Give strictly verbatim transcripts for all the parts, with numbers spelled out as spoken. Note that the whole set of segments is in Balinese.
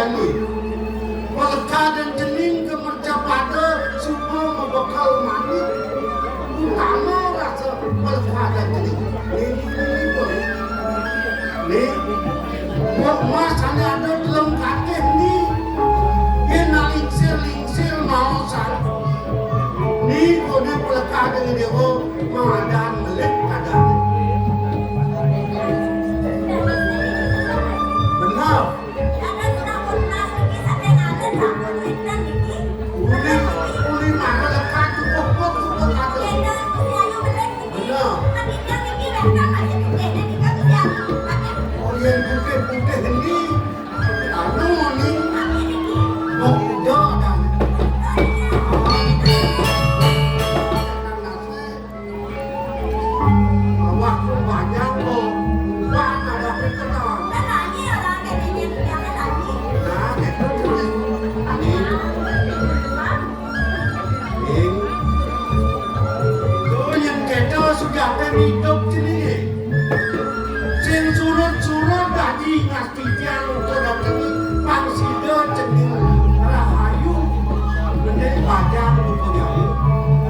Peleka dan cening ke mercapada suba mabekel manik, utama rasa peleka dan cening. Ini, ini, ini pun. Ni, buat emas ane ada telung katih ni. Yen nak lingsir-lingsir maosan. Ni kone peleka dengan dia, oh, madan melik kadang. Benar. Uli, uli mara lekat tu pok-pok tu pok ada. Benar. Oh, yang putih-putih ni, anu ni, pok kuda dan. Awak pun banyak kok. Bukan ada perkenalan. Kan tadi orang katanya yang tadi. Nah, itu tuh. Ini. Ini. Tuh yang kita sudah kan hidup sini. Sing surut-surut tadi ngas Titiang uga datengi pang sida cening rahayu, bening bajang uga nyayu.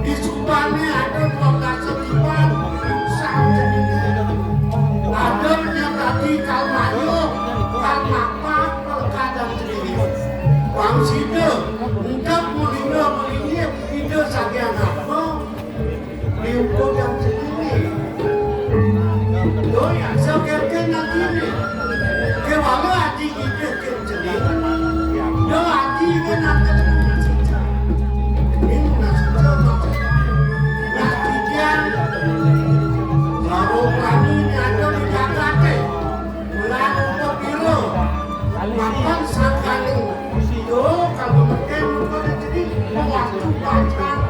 Di subane ada dua belas tiban, sang cening. Ada nya dadi kal mayuh, kal mapak, peleka dan cening. Pang sida, entep mulinga mulingi, Ida Sang Hyang Atma, Liuku dan sendiri. Doi asal keke nak kini. Kewala aji gigih ke sendiri. Do aji ke nak kena nasi. Ini nasi maksud. Nasi kian. Baru kami ni ada di Jakarta. Bulan untuk biru. Makan sakali. Itu kalau mungkin untuk jadi waktu panjang.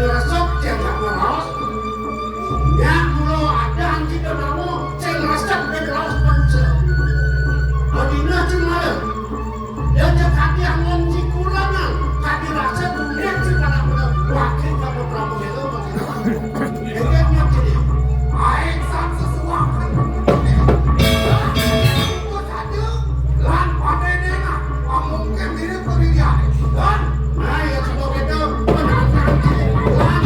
Resep cék raos. Nya mula adan kita nama cék resep dan raos bangsa. Adina cék malam. Dan cék kadi angon cék kurangan, kadi rasa dunia cék pada pada wakil pada Prabu Helo bagi. Ejen nya kini. Aing sang sesuak. Saja, lan pandai dena, mungkin mirip kejadian. Dan, nah, ya, coba kita menantang diri. Lan,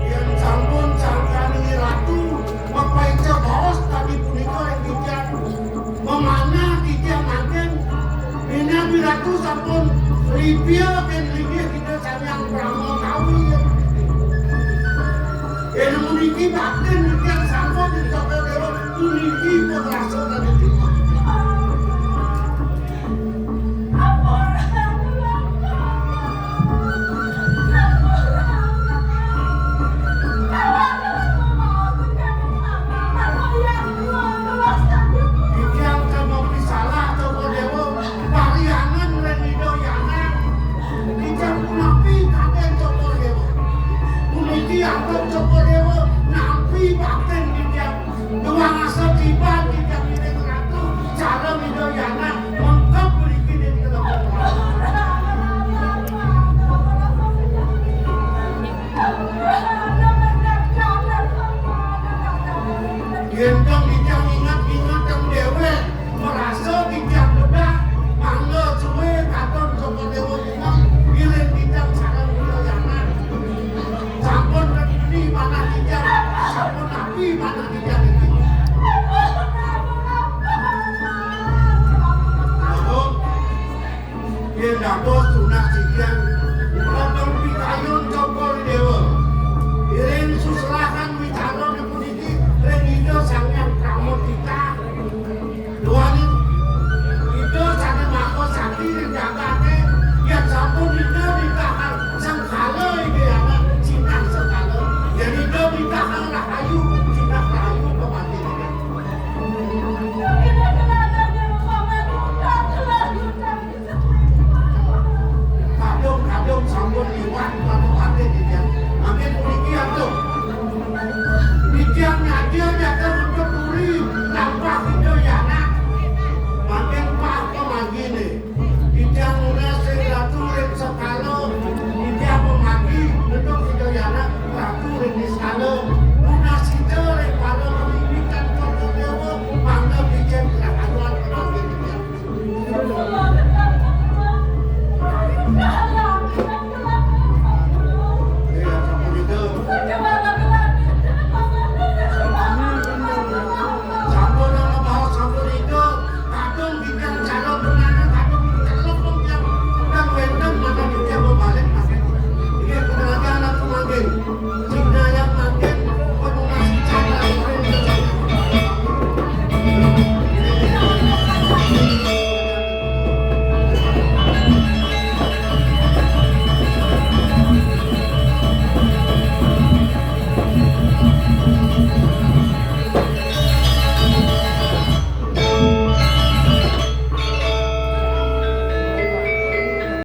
Yén sampun sangkaning Ratu mapaica baos kadi punika ring titiang, mamanah titiang mangkin, minab Ratu sampun ripia kén linggih Ida Sang Hyang Brahma Kawi. Yén puniki baktin titiang sampun ring Cokor Déwa, puniki pun rasa kadi titiang. Titiang kena pisalah, Cokor Déwa, pariangan ring Ida Hyang. Titiang punapi kadén, Cokor Déwa. Puniki antuk Cokor